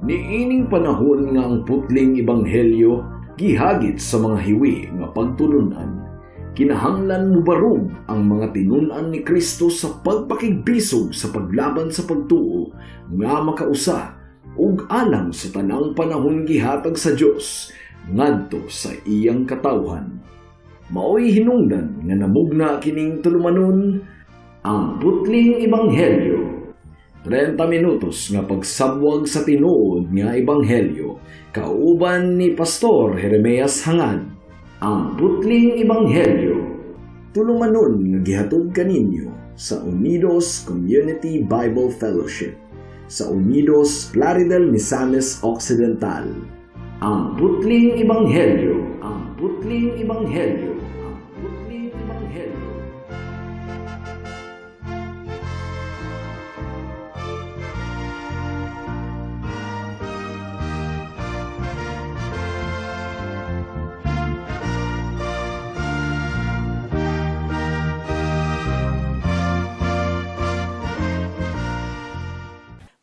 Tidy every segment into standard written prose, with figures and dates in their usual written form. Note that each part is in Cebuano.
Niining panahon nga ang putling ebanghelyo gihagit sa mga hiwi nga pagtulunan, kinahanglan mubarog ang mga tinun-an ni Kristo sa pagpakigbisog sa paglaban sa pagtuo nga makausa ug alang sa tanang panahon gihatag sa Dios ngadto sa iyang katawhan. Maoy hinungdan nga namugna kining tulumanon, Ang Putling Ebanghelyo. 30 minutos nga pagsabwag sa tinuod nga ebanghelyo kauban ni Pastor Jeremias Hangad. Ang Putling Ebanghelyo. Tulumanon nga gihatod kaninyo sa Unidos Community Bible Fellowship sa Unidos, Plaridel, Misamis Occidental. Ang Putling Ebanghelyo. Ang Putling Ebanghelyo. Ang Putling Ebanghelyo.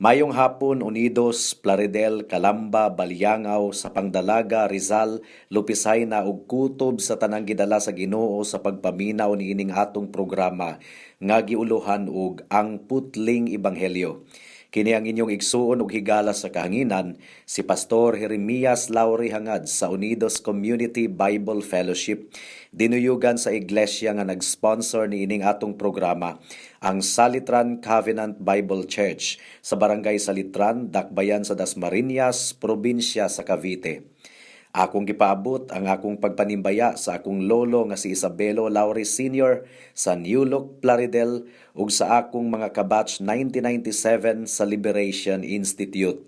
Mayong hapon, Unidos, Plaridel, Calamba, Baliangao, Sapang Dalaga, Rizal, Lopisayna ug kutob sa tanang gidala sa Ginoo sa pagpaminaw niining atong programa nga giuluhan og Ang Putling Ebanghelyo. Kini ang inyong igsuon ug higala sa kahanginan, si Pastor Jeremias Lauri Hangad sa Unidos Community Bible Fellowship, dinuyugan sa iglesia nga nag-sponsor niining atong programa, ang Salitran Covenant Bible Church sa Barangay Salitran, Dakbayan sa Dasmariñas, probinsya sa Cavite. Akong gipaabot ang akong pagpanimbaya sa akong lolo nga si Isabelo Lauri Sr. sa New Look, Plaridel ug sa akong mga kabatch 1997 sa Liberation Institute.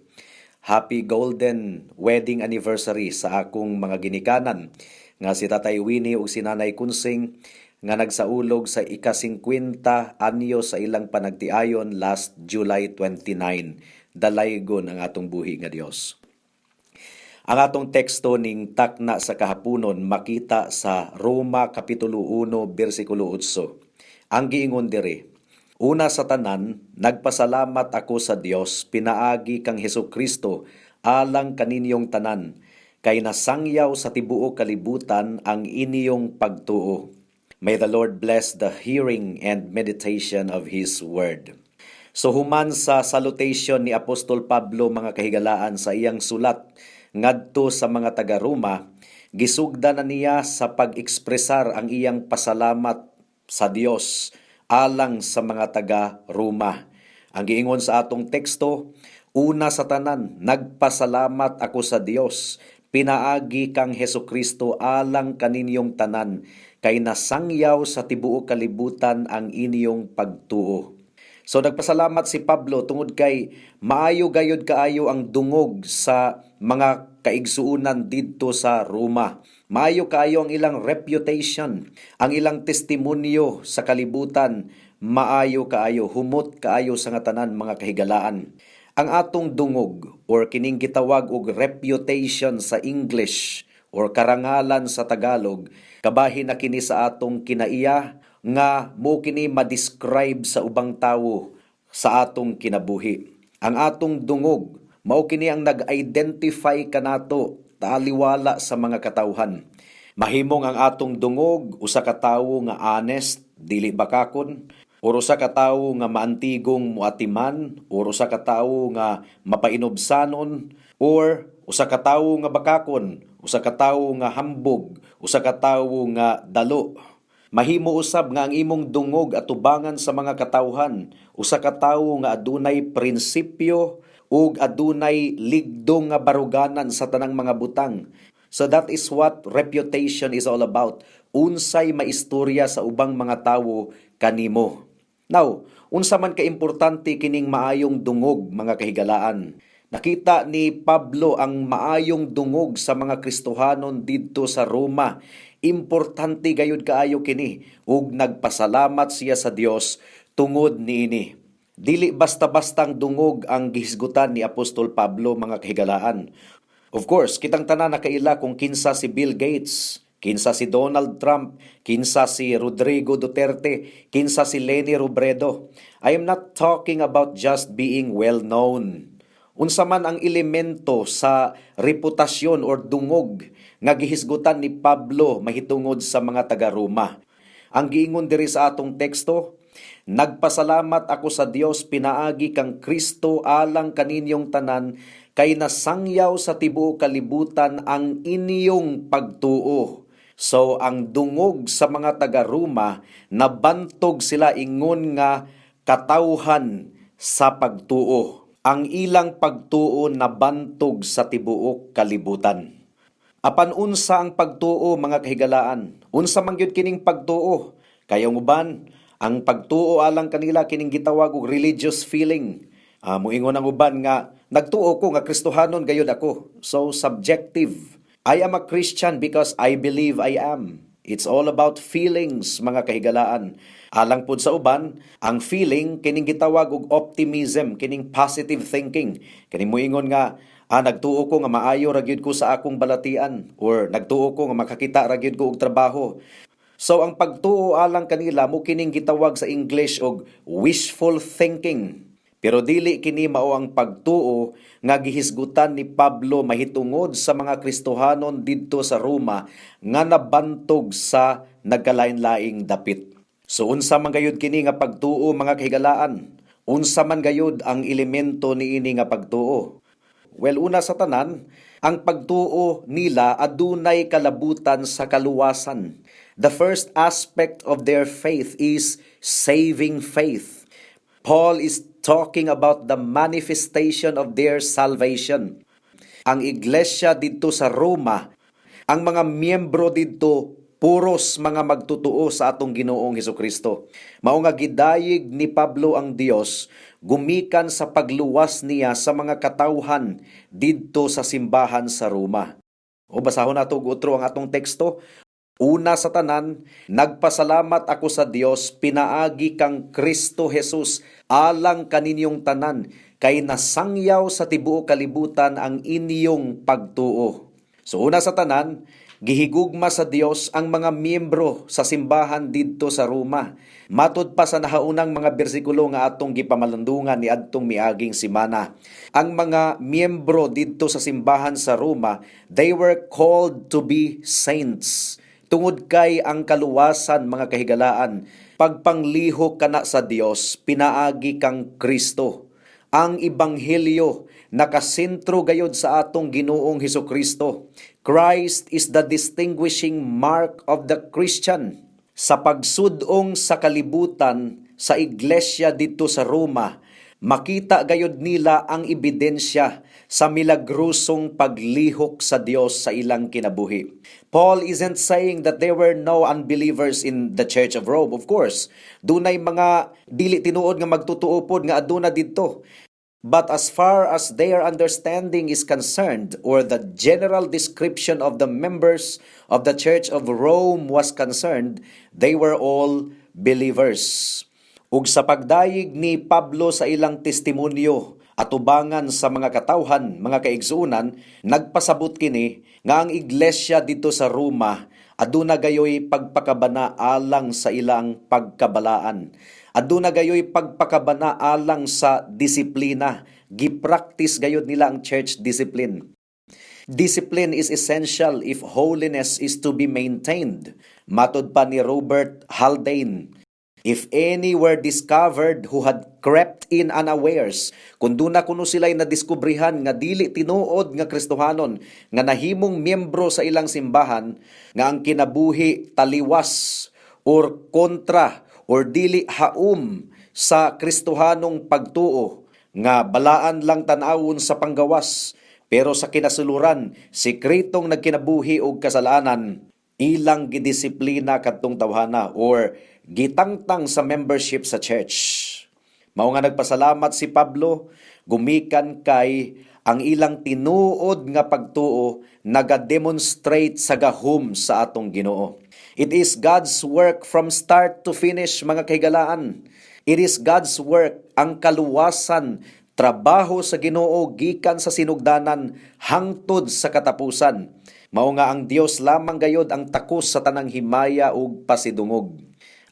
Happy Golden Wedding Anniversary sa akong mga ginikanan nga si Tatay Winnie ug si Nanay Kunsing nga nagsaulog sa ika-50 anyo sa ilang panagtiayon last July 29. Dalaygon ang atong buhi nga Dios. Ang atong teksto ning takna sa kahaponon makita sa Roma Kapitulo 1 bersikulo 8. Ang giingon diri, "Una sa tanan, nagpasalamat ako sa Dios pinaagi kang Hesus Kristo alang kaninyong tanan, kay nasangyaw sa tibuok kalibutan ang inyong pagtuo." May the Lord bless the hearing and meditation of His Word. So human sa salutation ni Apostol Pablo, mga kahigalaan, sa iyang sulat ngadto sa mga taga-Roma, gisugda na niya sa pag-ekspresar ang iyang pasalamat sa Dios alang sa mga taga-Roma. Ang giingon sa atong teksto, "Una sa tanan, nagpasalamat ako sa Dios pinaagi kang Hesus Kristo alang kaninyong tanan, kay nasangyaw sa tibuok kalibutan ang inyong pagtuo." So nagpasalamat si Pablo tungod kay maayo gayud kaayo ang dungog sa mga kaigsuonan didto sa Roma. Maayo kaayo ang ilang reputation, ang ilang testimonyo sa kalibutan, maayo kaayo, humot kaayo sa nga tanan, mga kahigalaan. Ang atong dungog or kining gitawag og reputation sa English or karangalan sa Tagalog, kabahin na kini sa atong kinaiya nga mo kini ma-describe sa ubang tawo sa atong kinabuhi. Ang atong dungog mao kini ang nag-identify kanato taliwala sa mga katawhan. Mahimong ang atong dungog usa ka tawo nga honest, dili bakakon, or usa ka tawo nga maantigong muatiman, or usa ka tawo nga mapainubsanon, or usa ka tawo nga bakakon, usa ka tawo nga hambog, usa ka tawo nga dalo. Mahimo usab nga ang imong dungog atubangan sa mga katawhan, usa ka tawo nga adunay prinsipyo ug adunay ligdong nga baruganan sa tanang mga butang. So that is what reputation is all about. Unsay maistorya sa ubang mga tawo kanimo. Now, unsa man kaimportante kining maayong dungog, mga kahigalaan? Nakita ni Pablo ang maayong dungog sa mga Kristohanon didto sa Roma. Importante gayud kaayo kini ug nagpasalamat siya sa Dios tungod niini. Dili basta-bastang dungog ang gihisgutan ni Apostol Pablo, mga kahigalaan. Of course, kitang tanan nakaila kung kinsa si Bill Gates, kinsa si Donald Trump, kinsa si Rodrigo Duterte, kinsa si Leni Robredo. I am not talking about just being well known. Unsa man ang elemento sa reputasyon or dungog nga gihisgutan ni Pablo mahitungod sa mga taga-Roma? Ang giingon diri sa atong teksto, "Nagpasalamat ako sa Dios pinaagi kang Kristo alang kaninyong tanan kay nasangyaw sa tibuok kalibutan ang inyong pagtuo." So ang dungog sa mga taga-Roma, nabantog sila ingon nga katawhan sa pagtuo. Ang ilang pagtuo nabantog sa tibuok kalibutan. Apan unsa ang pagtuo, mga kahigalaan? Unsa man gyud kining pagtuo? Kay ang uban, ang pagtuo alang kanila kining gitawag og religious feeling. Muingon ang uban nga nagtuo ko nga Kristohanon gayud ako. So subjective. I am a Christian because I believe I am. It's all about feelings, mga kahigalaan. Alang pud sa uban, ang feeling kining gitawag og optimism, kining positive thinking. Kining muingon nga nagtuo ko nga maayo ra gyud ko sa akong balatian or nagtuo ko nga makakita ra gyud ko og trabaho. So ang pagtuo alang kanila mao kining gitawag sa English og wishful thinking. Pero dili kini mao ang pagtuo nga gihisgutan ni Pablo mahitungod sa mga Kristohanon didto sa Roma nga nabantog sa nagkalain-laing dapit. So unsa man gayud kini nga pagtuo, mga kahigalaan? Unsa man gayud ang elemento niini nga pagtuo? Well, una sa tanan, ang pagtuo nila adunay kalabutan sa kaluwasan. The first aspect of their faith is saving faith. Paul is talking about the manifestation of their salvation. Ang iglesia didto sa Roma, ang mga miyembro didto puros mga magtutuo sa atong Ginoong Hesukristo. Mao nga gidayig ni Pablo ang Dios gumikan sa pagluwas niya sa mga katawhan didto sa simbahan sa Roma. O basahon nato og utro ang atong teksto. "Una sa tanan, nagpasalamat ako sa Dios pinaagi kang Kristo Jesus alang kaninyong tanan kay nasangyaw sa tibuok kalibutan ang inyong pagtuo." So una sa tanan, gihigugma sa Dios ang mga miyembro sa simbahan didto sa Roma. Matod pa sa nahaunang mga bersikulo nga atong gipamalandungan ni adtong miaging simana. Ang mga miyembro didto sa simbahan sa Roma, they were called to be saints. Tungod kay ang kaluwasan, mga kahigalaan, pagpanglihok kana sa Dios pinaagi kang Kristo. Ang ebanghelyo nakasentro gayod sa atong Ginoong Hesukristo. Christ is the distinguishing mark of the Christian. Sa pagsudong sa kalibutan sa iglesia didto sa Roma, makita gayod nila ang ebidensya sa milagrosong paglihok sa Dios sa ilang kinabuhi. Paul isn't saying that there were no unbelievers in the Church of Rome. Of course, dunay mga dili tinuod nga magtutuo pod nga aduna didto. But as far as their understanding is concerned, or the general description of the members of the Church of Rome was concerned, they were all believers. Ug sa pagdayig ni Pablo sa ilang testimonyo atubangan sa mga katawhan, mga kaigsuonan, nagpasabot kini nga ang iglesia didto sa Roma aduna gayoy pagpakabana alang sa ilang pagkabalaan. Aduna gayoy pagpakabana alang sa disiplina. Gipractice gayod nila ang church discipline. Discipline is essential if holiness is to be maintained. Matod pa ni Robert Haldane, if any were discovered who had crept in unawares, kung duna kuno sila'y nadiskubrihan nga dili tinuod nga Kristohanon, nga nahimong miyembro sa ilang simbahan, nga ang kinabuhi taliwas or kontra or dili haum sa Kristohanong pagtuo, nga balaan lang tan-awon sa panggawas, pero sa kinasuluran sekretong nagkinabuhi og kasalanan, ilang gidisiplina kadtong tawhana or gitangtang sa membership sa church. Mao nga nagpasalamat si Pablo gumikan kay ang ilang tinuod nga pagtuo naga-demonstrate sa gahom sa atong Ginoo. It is God's work from start to finish, mga kahigalaan. It is God's work ang kaluwasan, trabaho sa Ginoo gikan sa sinugdanan hangtod sa katapusan. Mao nga ang Dios lamang gayod ang takos sa tanang himaya ug pasidungog.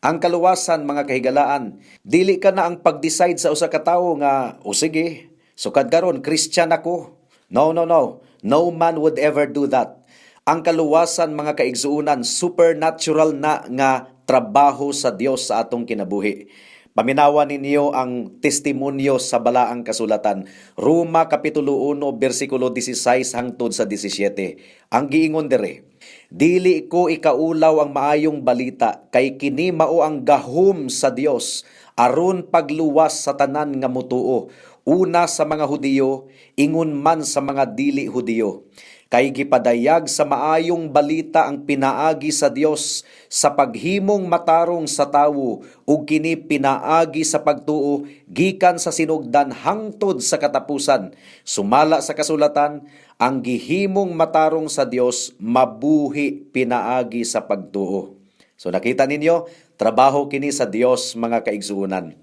Ang kaluwasan, mga kahigalaan, dili kana ang pag-decide sa usa ka tawo nga, "O sige, Sukad karon Christian ako. No, no, no. No man would ever do that. Ang kaluwasan, mga kaigsuonan, supernatural na nga trabaho sa Dios sa atong kinabuhi. Paminawa ninyo ang testimonyo sa Balaang Kasulatan. Roma Kapitulo 1, bersikulo 16 hangtod sa 17. Ang giingon dire, "Dili ko ikaulaw ang maayong balita kay kini mao ang gahom sa Dios aron pagluwas sa tanan nga mutuo, una sa mga Hudiyo, ingon man sa mga dili Hudiyo. Kay gipadayag sa maayong balita ang pinaagi sa Dios sa paghimong matarong sa tawo, ug kini pinaagi sa pagtuo gikan sa sinugdan hangtod sa katapusan. Sumala sa kasulatan, ang gihimong matarong sa Dios mabuhi pinaagi sa pagtuo." So nakita ninyo, trabaho kini sa Dios, mga kaigsuonan.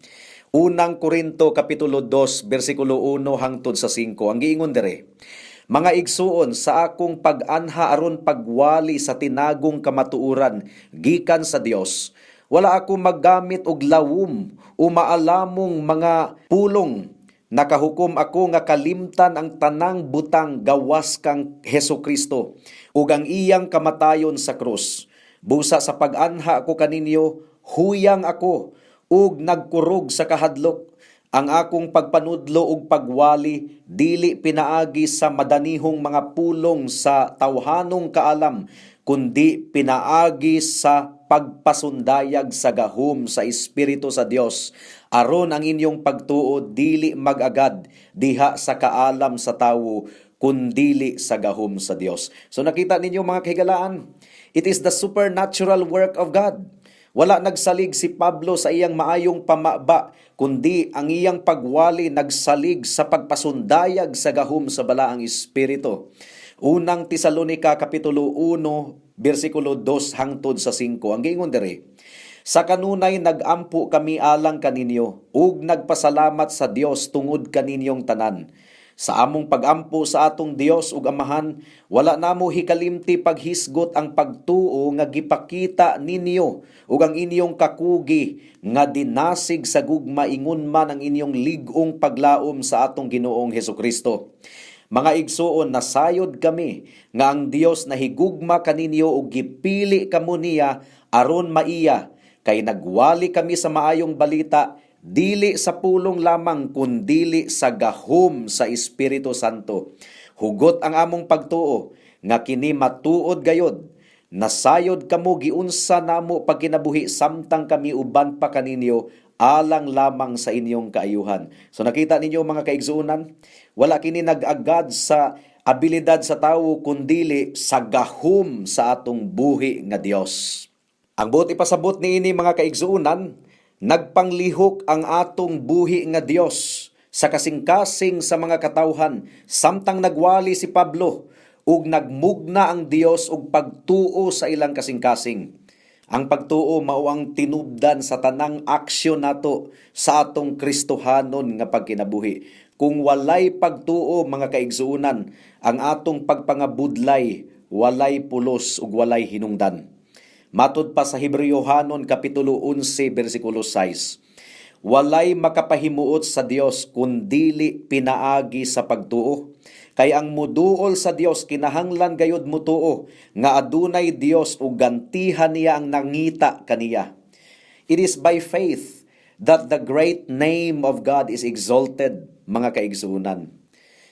Unang Korinto Kapitulo 2 bersikulo 1 hangtod sa 5. Ang giingon dire, "Mga igsuon, sa akong pag-anha aron pagwali sa tinagong kamatuoran gikan sa Dios, wala ako maggamit og lawom o maalamong mga pulong. Nakahukom ako nga kalimtan ang tanang butang gawas kang Heso Kristo ug ang iyang kamatayon sa krus. Busa sa pag-anha ko kaninyo, huyang ako ug nagkurog sa kahadlok. Ang akong pagpanudlo ug pagwali dili pinaagi sa madanihong mga pulong sa tawhanong kaalam, kundi pinaagi sa pagpasundayag sa gahom sa Espiritu sa Dios, aron ang inyong pagtuo dili mag-agad diha sa kaalam sa tawo, kundili sa gahom sa Dios." So nakita ninyo, mga kahigalaan, it is the supernatural work of God. Wala nagsalig si Pablo sa iyang maayong pamaba, kundi ang iyang pagwali nagsalig sa pagpasundayag sa gahom sa Balaang Espiritu. Unang Tesalonika Kapitulo 1 bersikulo 2 hangtod sa 5. Ang giingon diri, "Sa kanunay nagampo kami alang kaninyo ug nagpasalamat sa Dios tungod kaninyong tanan. Sa among pagampo sa atong Dios ug Amahan, wala namo hikalimti paghisgot ang pagtuo nga gipakita ninyo ug ang inyong kakugi nga dinasig sa gugma, ingon man ang inyong lig-ong paglaom sa atong Ginoong Hesukristo. Mga igsuon, nasayod kami nga ang Dios nahigugma kaninyo ug gipili kamo niya aron maiya, kay nagwali kami sa maayong balita dili sa pulong lamang kundili sa gahom sa Espiritu Santo. Hugot ang among pagtuo nga kini matuod gayod. Nasayod kamo giunsa namo pagkinabuhi samtang kami uban pa kaninyo alang lamang sa inyong kaayuhan." So nakita ninyo, mga kaigsuonan, wala kini nag-agad sa abilidad sa tawo kundili sa gahom sa atong buhi nga Dios. Ang buot ipasabot niini, mga kaigsuonan, nagpanglihok ang atong buhi nga Dios sa kasing-kasing sa mga katawhan samtang nagwali si Pablo, ug nagmugna ang Dios og pagtuo sa ilang kasing-kasing. Ang pagtuo mao ang tinubdan sa tanang aksyon nato sa atong Kristohanon nga pagkinabuhi. Kung walay pagtuo, mga kaigsuonan, ang atong pagpangabudlay walay pulos ug walay hinungdan. Matud pa sa Hebreohanon Kapitulo 11 bersikulo 6, walay makapahimuot sa Dios kun dili pinaagi sa pagtuo. Kay ang muduol sa Dios kinahanglan gayud mutuo nga adunay Dios ug gantihan niya ang nangita kaniya. It is by faith that the great name of God is exalted, mga kaigsuonan.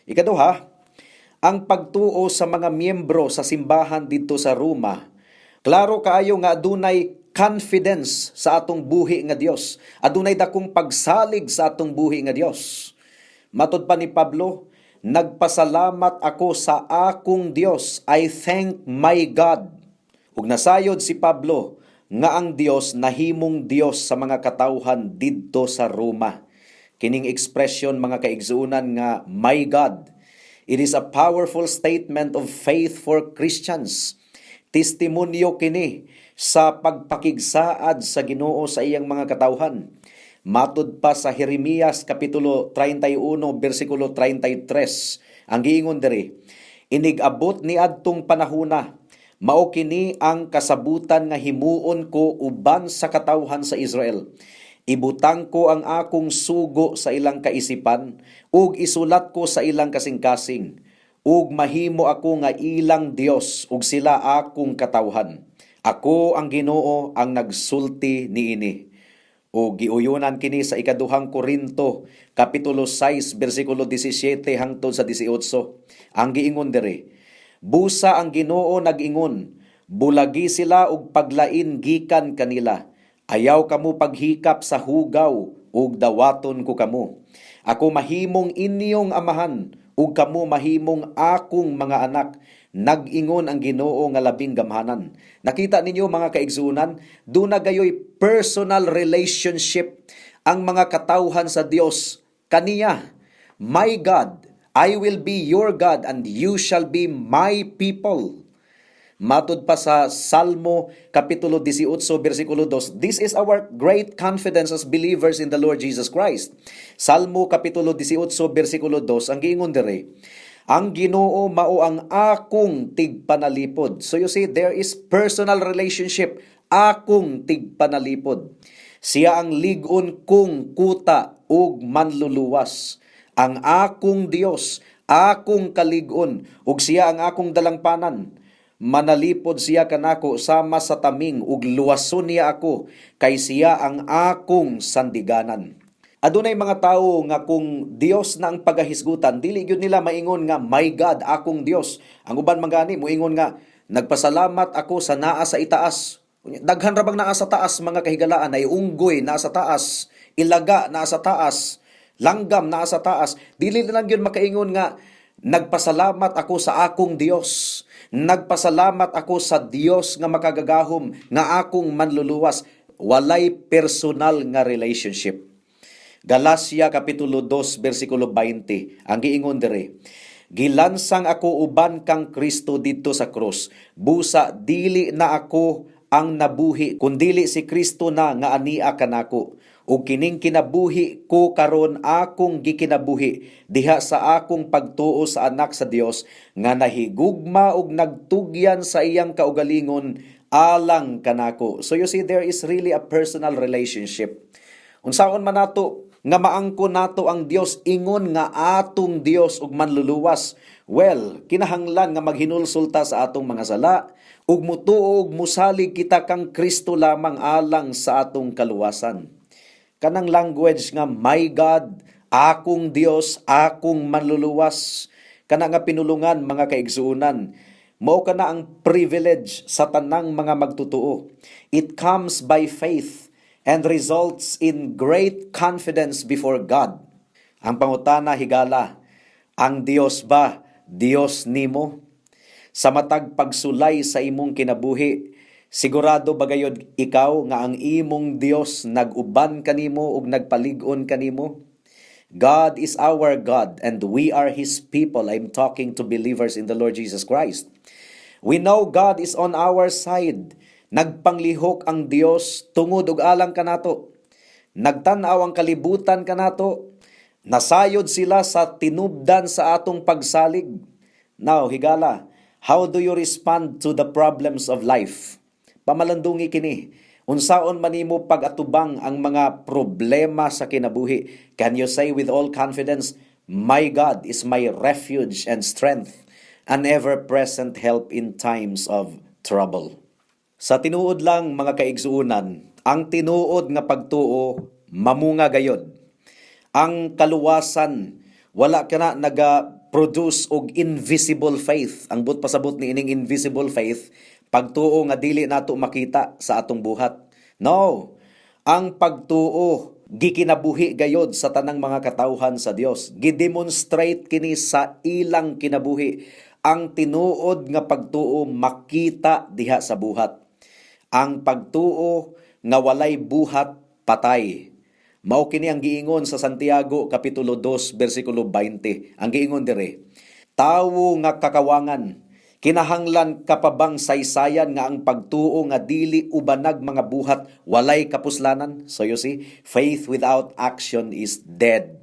Ikaduha, ang pagtuo sa mga miyembro sa simbahan didto sa Roma, klaro kaayo nga adunay confidence sa atong buhi nga Dios. Adunay dakong pagsalig sa atong buhi nga Dios. Matud pa ni Pablo, "Nagpasalamat ako sa akong Dios. I thank my God." Ug nasayod si Pablo nga ang Dios nahimong Dios sa mga katawhan didto sa Roma. Kining expression, mga kaigsuonan, nga "my God," it is a powerful statement of faith for Christians. Testimonyo kini sa pagpakigsaad sa Ginoo sa iyang mga katawhan. Matud pa sa Jeremias Kapitulo 31 bersikulo 33, ang giingon diri, "Inig-abot ni adtong panahona, mao kini ang kasabutan nga himuon ko uban sa katawhan sa Israel. Ibutang ko ang akong sugo sa ilang kaisipan ug isulat ko sa ilang kasing-kasing, ug mahimo ako nga ilang Dios ug sila akong katawhan. Ako ang Ginoo ang nagsulti niini." O giuyunan kini sa Ikaduhang Korinto kapitulo 6 bersikulo 17 hangtod sa 18. Ang giingon diri, "Busa ang Ginoo nag-ingon, bulagi sila og paglain gikan kanila. Ayaw kamo paghikap sa hugaw ug dawaton ko kamo. Ako mahimong inyong amahan ug kamo mahimong akong mga anak, nag-ingon ang Ginoo nga labing gamhanan." Nakita ninyo, mga kaigsunan, duna gayoy personal relationship ang mga katawhan sa Dios kaniya. "My God, I will be your God and you shall be my people." Matud pa sa Salmo kapitulo 18 bersikulo 2, this is our great confidence as believers in the Lord Jesus Christ. Salmo kapitulo 18 bersikulo 2, ang giingon dire, "Ang Ginoo mao ang akong tigpanalipod." So you see, there is personal relationship, akong tigpanalipod. "Siya ang lig-on kong kuta ug manluluwas. Ang akong Dios, akong kalig-on, ug siya ang akong dalangpanan. Manalipod siya kanako sama sa taming ug luwason niya ako kay siya ang akong sandiganan." Adunay mga tawo nga kung Dios na ang pagahisgutan, dili gyud nila maingon nga "My God, akong Dios." Ang uban man gani moingon nga "Nagpasalamat ako sa naa sa itaas." Daghan ra bang naa sa taas, mga kahigalaan? Ay unggoy naa sa taas, ilaga naa sa taas, langgam naa sa taas. Dili na lang gyud makaingon nga "Nagpasalamat ako sa akong Dios. Nagpasalamat ako sa Dios nga makagagahom nga akong manluluwas." Walay personal nga relationship. Galacia kapitulo 2 bersikulo 20, ang giingon dire, "Gilansang ako uban kang Kristo didto sa krus. Busa dili na ako ang nabuhi, kundili si Kristo na nga ania kanako. Ug kining kinabuhi ko karon akong gikinabuhi diha sa akong pagtuo sa Anak sa Dios nga nahigugma ug nagtugyan sa iyang kaugalingon alang kanako." So you see, there is really a personal relationship. Unsaon man nato nga maangkon nato ang Dios ingon nga atong Dios ug manluluwas? Well, kinahanglan nga maghinulsol ta sa atong mga sala ug mutuo ug musalig kita kang Kristo lamang alang sa atong kaluwasan. Kanang language nga "My God, akong Dios, akong manluluwas," kana nga pinulungan, mga kaigsuonan, mao kana ang privilege sa tanang mga magtutuo. It comes by faith and results in great confidence before God. Ang pangutana, higala, ang Dios ba, Dios nimo? Sa matag pagsulay sa imong kinabuhi, sigurado ba gayod ikaw nga ang imong Dios nag-uban kanimo ug nagpalig-on kanimo? God is our God and we are His people. I'm talking to believers in the Lord Jesus Christ. We know God is on our side. Nagpanglihok ang Dios tungod ug alang kanato. Nagtan-aw ang kalibutan kanato. Nasayod sila sa tinubdan sa atong pagsalig. Now, higala, how do you respond to the problems of life? Pamalandungi kini. Unsaon man nimo pag-atubang ang mga problema sa kinabuhi? Can you say with all confidence, "My God is my refuge and strength, an ever-present help in times of trouble"? Sa tinuod lang, mga kaigsuunan, ang tinuod nga pagtuo mamunga gayod. Ang kaluwasan wala kana naga-produce og invisible faith. Ang buot pasabot ni ining invisible faith, pagtuo nga dili nato makita sa atong buhat. No, ang pagtuo gikinabuhi gayod sa tanang mga katawhan sa Dios. Gidemonstrate kini sa ilang kinabuhi. Ang tinuod nga pagtuo makita diha sa buhat. Ang pagtuo nga walay buhat, patay. Mao kini ang giingon sa Santiago kapitulo 2 bersikulo 20. Ang giingon dire, "Tawo nga kakawangan, kinahanglan ka pa bang saysayan nga ang pagtuo nga dili ubanag mga buhat walay kapuslanan?" So you see, faith without action is dead.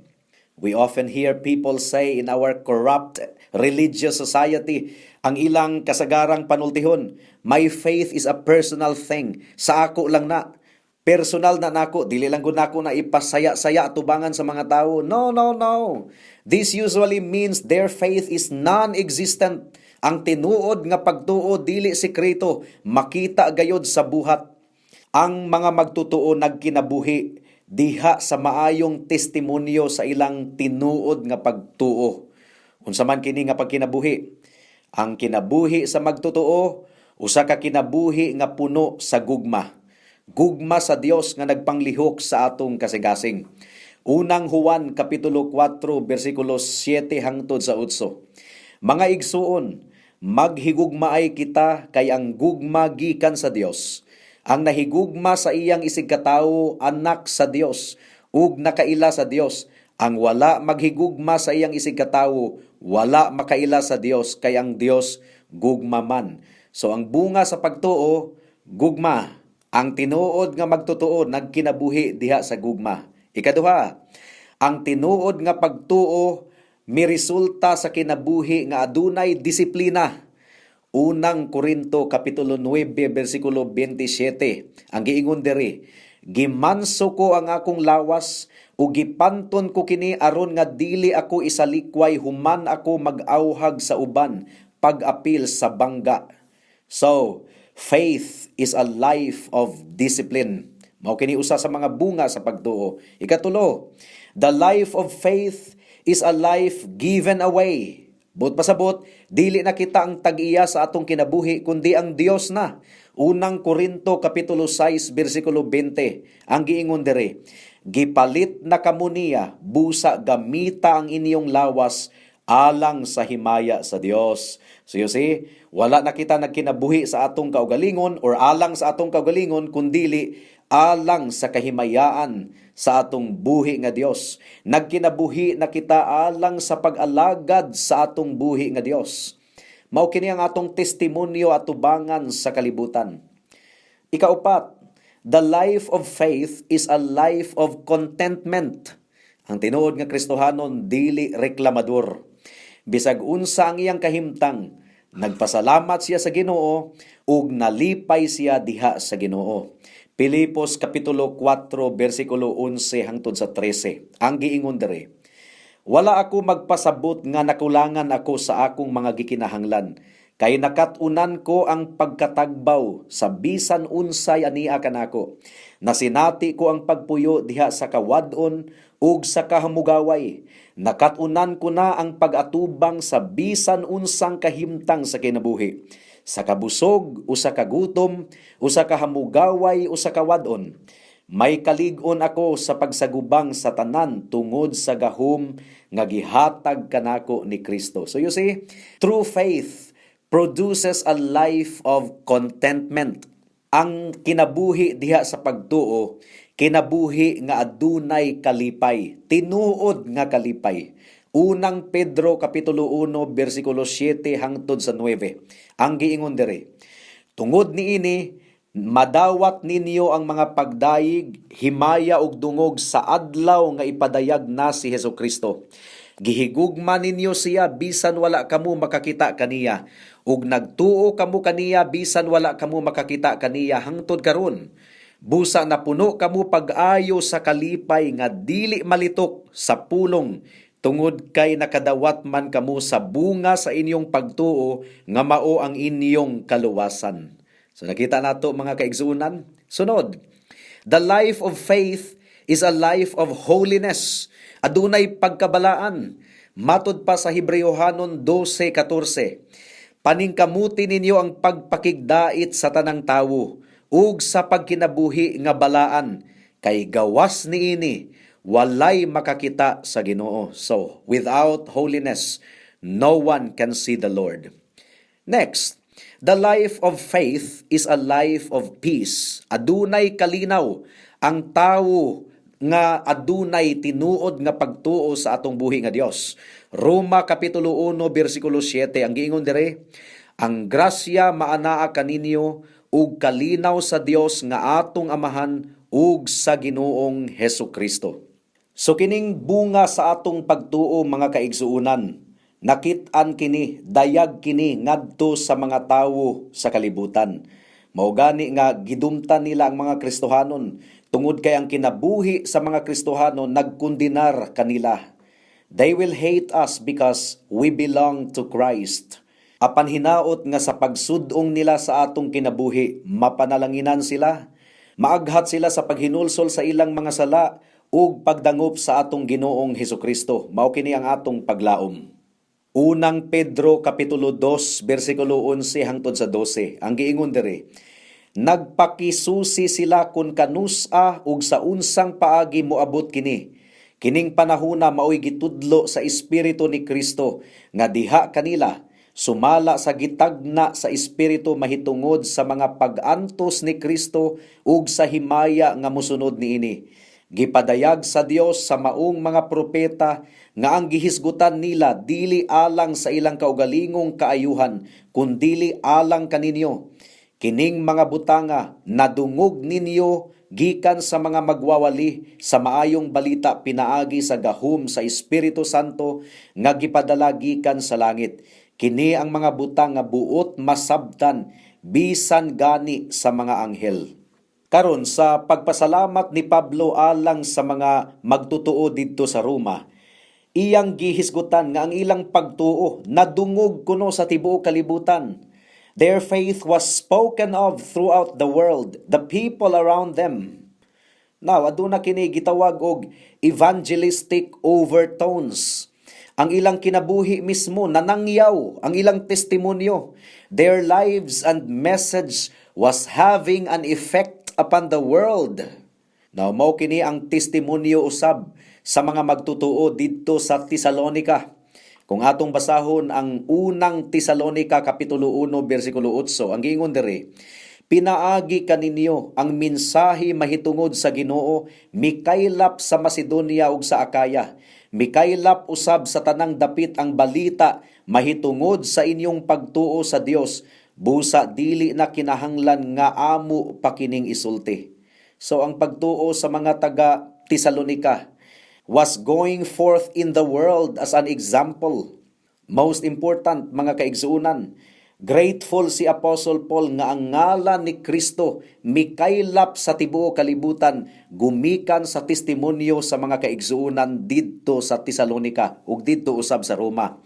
We often hear people say in our corrupt religious society, ang ilang kasagarang panultihon, "My faith is a personal thing. Sa ako lang na." Personal na nako, dili lang gud nako na ipasaya-saya atubangan sa mga tao. No, no, no. This usually means their faith is non-existent. Ang tinuod nga pagtuo dili sekreto, makita gayod sa buhat. Ang mga magtutuo nagkinabuhi diha sa maayong testimonyo sa ilang tinuod nga pagtuo. Unsa man kini nga pagkinabuhi? Ang kinabuhi sa magtotoo, usa ka kinabuhi nga puno sa gugma. Gugma sa Dios nga nagpanglihok sa atong kasing-kasing. Unang Juan kapitulo 4 bersikulo 7 hangtod sa 8. Mga igsuon, maghigugmaay kita kay ang gugma gikan sa Dios. Ang nahigugma sa iyang isigkatawo, anak sa Dios ug nakaila sa Dios. Ang wala maghigugma sa iyang isigkatawo, wala makaila sa Dios, kay ang Dios gugma man. So ang bunga sa pagtuo, gugma. Ang tinuod nga magtotoo nagkinabuhi diha sa gugma. Ikaduha, ang tinuod nga pagtuo miresulta sa kinabuhi nga adunay disiplina. Unang Korinto kapitulo 9 bersikulo 27. Ang giingon diri, "Gimanso ko ang akong lawas ug gipanton ko kini aron nga dili ako isalikway human ako mag-awhag sa uban pag-apil sa bangga." So, faith is a life of discipline. Mao kini usa sa mga bunga sa pagtuo. Ikatulo, the life of faith is a life given away. Buot pasabot, dili na kita ang tag-iya sa atong kinabuhi kundi ang Dios na. Unang Korinto kapitulo 6 bersikulo 20. Ang giingon diri, "Gipalit na kamo niya, busa gamita ang inyong lawas alang sa himaya sa Dios." So you see, wala na kita nagkinabuhi sa atong kaugalingon or alang sa atong kaugalingon, kundili alang sa kahimayaan sa atong buhi nga Dios. Nagkinabuhi na kita alang sa pag-alagad sa atong buhi nga Dios. Mao kini ang atong testimonyo atubangan sa kalibutan. Ikaupat, the life of faith is a life of contentment. Ang tinuod nga Kristohanon dili reklamador. Bisag unsa ang iyang kahimtang, nagpasalamat siya sa Ginoo ug nalipay siya diha sa Ginoo. Pilipos kapitulo 4 bersikulo 11 hangtod sa 13. Ang giingon diri, "Wala ako magpasabot nga nakulangan ako sa akong mga gikinahanglan, kay nakat-unan ko ang pagkatagbaw sa bisan unsay ania kanako. Nasinati ko ang pagpuyo diha sa kawad-on ug sa kahamugaway. Nakat-unan ko na ang pag-atubang sa bisan unsang kahimtang sa kinabuhi, sa kabusog o sa kagutom, o sa kahamugaway o sa kawad-on. May kalig-on ako sa pagsagubang sa tanan tungod sa gahom nga gihatag kanako ni Kristo." So you see, true faith produces a life of contentment. Ang kinabuhi diha sa pagtuo, kinabuhi nga adunay kalipay, tinuod nga kalipay. Unang Pedro kapitulo 1 bersikulo 7 hangtod sa 9. Ang giingon diri, "Tungod niini madawat ninyo ang mga pagdayig, himaya ug dungog sa adlaw nga ipadayag na si Hesukristo. Gihigugma ninyo siya bisan wala kamo makakita kaniya, ug nagtuo kamo kaniya bisan wala kamo makakita kaniya hangtod karon. Busa napuno kamo pag-ayo sa kalipay nga dili malitok sa pulong tungod kay nakadawat man kamo sa bunga sa inyong pagtuo nga mao ang inyong kaluwasan." So nakita nato, mga kaigsuonan. Sunod, the life of faith is a life of holiness. Adunay pagkabalaan. Matod pa sa Hebreohanon 12:14. "Paningkamuti ninyo ang pagpakigdait sa tanang tawo ug sa pagkinabuhi nga balaan, kay gawas niini walay makakita sa Ginoo." So, without holiness, no one can see the Lord. Next, the life of faith is a life of peace. Adunay kalinaw ang tawo nga adunay tinuod nga pagtuo sa atong buhi nga Dios. Roma kapitulo 1 bersikulo 7, ang giingon dire, "Ang grasya maanaa kaninyo ug kalinaw sa Dios nga atong Amahan ug sa Ginoong Hesus Kristo." So kining bunga sa atong pagtuo, mga kaigsuonan, nakit-an kini, dayag kini ngadto sa mga tawo sa kalibutan. Mao gani nga gidumtan nila ang mga Kristohanon tungod kay ang kinabuhi sa mga Kristohanon nagkundinar kanila. They will hate us because we belong to Christ. Apan hinaot nga sa pagsudong nila sa atong kinabuhi, mapanalanginan sila, maaghat sila sa paghinulsol sa ilang mga sala ug pagdangop sa atong Ginoong Hesukristo. Mao kini ang atong paglaom. Unang Pedro kapitulo 2 bersikulo 11 hangtod sa 12. Ang giingon diri, "Nagpakisusi sila kung kanusa ug sa unsang paagi moabot kini. Kining panahuna maoy gitudlo sa espiritu ni Kristo nga diha kanila sumala sa gitagna sa espiritu mahitungod sa mga pag-antos ni Kristo ug sa himaya nga mosunod niini. Gipadayag sa Dios sa maong mga propeta nga ang gihisgutan nila dili alang sa ilang kaugalingong kaayuhan, kundili alang kaninyo. Kining mga butanga nadungog ninyo gikan sa mga magwawali sa maayong balita pinaagi sa gahom sa Espiritu Santo nga gipadala gikan sa langit. Kini ang mga butang nga buot masabtan bisan gani sa mga anghel." Karon, sa pagpasalamat ni Pablo alang sa mga magtutuo didto sa Roma, iyang gihisgutan nga ang ilang pagtuo nadungog kuno sa tibuok kalibutan. Their faith was spoken of throughout the world, the people around them. Now, aduna kini gitawag og evangelistic overtones. Ang ilang kinabuhi mismo nanangyaw, ang ilang testimonyo. Their lives and message was having an effect upon the world. Now, mao kini ang testimonyo usab sa mga magtutuo didto sa Tesalonica. Kung atong basahon ang Unang Tesalonica kapitulo 1 bersikulo 8, ang giingon diri, "Pinaagi kaninyo ang mensahe mahitungod sa Ginoo mikaylap sa Macedonia ug sa Akaya. Mikaylap usab sa tanang dapit ang balita mahitungod sa inyong pagtuo sa Dios. Busa dili na kinahanglan nga amo pa kining isulti." So ang pagtuo sa mga taga Tesalonica was going forth in the world as an example. Most important, mga kaigsuonan, grateful si Apostle Paul nga ang ngalan ni Kristo mikaylap sa tibuok kalibutan gumikan sa testimonyo sa mga kaigsuonan didto sa Tesalonica ug didto usab sa Roma.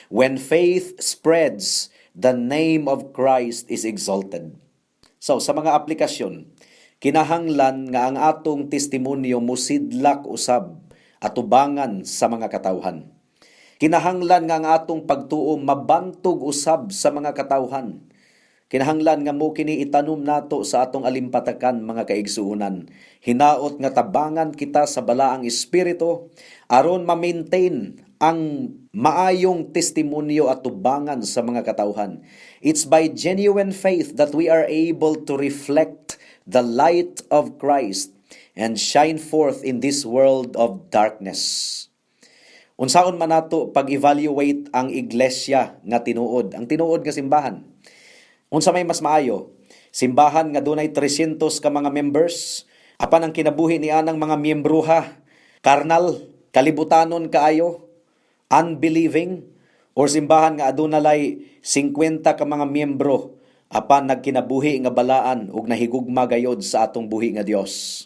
When faith spreads, the name of Christ is exalted. So sa mga aplikasyon, kinahanglan nga ang atong testimonyo musidlak usab atubangan sa mga katawhan. Kinahanglan nga ang atong pagtuo mabantog usab sa mga katawhan. Kinahanglan nga mo kini itanom nato sa atong alimpatakan, mga kaigsuonan. Hinaot nga tabangan kita sa Balaang Espiritu aron ma-maintain ang maayong testimonyo at tubangan sa mga katawhan. It's by genuine faith that we are able to reflect the light of Christ and shine forth in this world of darkness. Unsaon man nato pag-evaluate ang iglesia nga tinuod, ang tinuod nga simbahan? Unsa may mas maayo? Simbahan nga dunay 300 ka mga members, apan ang kinabuhi ni anang mga miyembruha, karnal, kalibutanon kaayo, unbelieving, or simbahan nga aduna lay 50 ka mga miyembro apan nagkinabuhi nga balaan ug nahigugma gayod sa atong buhi nga Dios?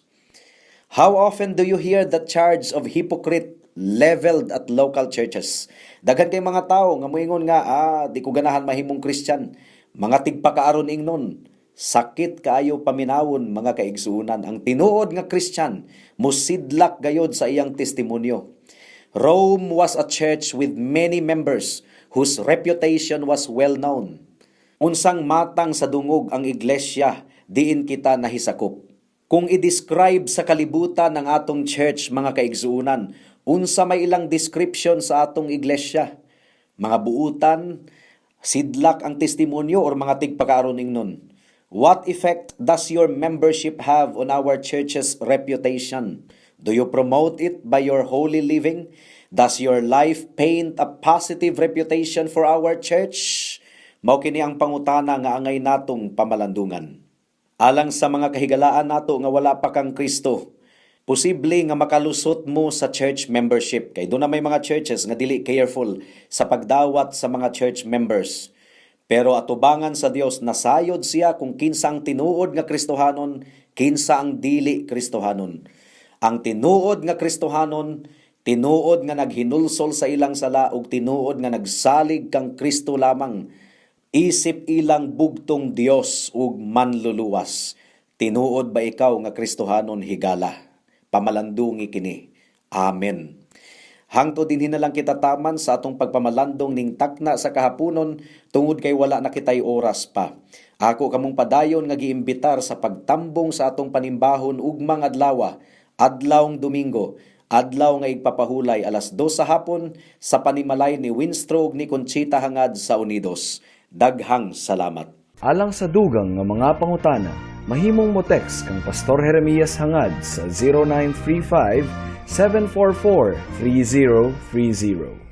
How often do you hear the charge of hypocrite leveled at local churches? Daghan kay mga tao nga moingon nga, "Ah, di ko ganahan mahimong Christian. Mga tigpakaaron ingnon." Sakit kaayo paminawon, mga kaigsuonan. Ang tinuod nga Christian musidlak gayod sa iyang testimonyo. Rome was a church with many members whose reputation was well known. Unsang matang sa dungog ang iglesia diin kita nahisakop? Kung i-describe sa kalibutan ang atong church, mga kaigsuonan, unsa may ilang description sa atong iglesia? Mga buutan, sidlak ang testimonyo, or mga tigpakaaron ingnon? What effect does your membership have on our church's reputation? Do you promote it by your holy living? Does your life paint a positive reputation for our church? Mao kini ang pangutana nga angay natong pamalandungan. Alang sa mga kahigalaan nato nga wala pa kang Kristo, posible nga makalusot mo sa church membership kay duna may mga churches nga dili careful sa pagdawat sa mga church members. Pero atubangan sa Dios, nasayod siya kung kinsa ang tinuod nga Kristohanon, kinsa ang dili Kristohanon. Ang tinuod nga Kristohanon, tinuod nga naghinulsol sa ilang sala ug tinuod nga nagsalig kang Kristo lamang isip ilang bugtong Dios ug manluluwas. Tinuod ba ikaw nga Kristohanon, higala? Pamalandungi kini. Amen. Hangtod dinhi na lang kita taman sa atong pagpamalandong ning takna sa kahaponon tungod kay wala na kitay oras pa. Ako kamong padayon nga giimbitar sa pagtambong sa atong panimbahon ugmang adlawa, adlawng Domingo, adlaw nga igpapahulay, alas 2 sa hapon sa panimalay ni Winstro ug ni Conchita Hangad sa Unidos. Daghang salamat. Alang sa dugang nga mga pangutana, mahimong mo text kang Pastor Jeremias Hangad sa 0935 744 3030.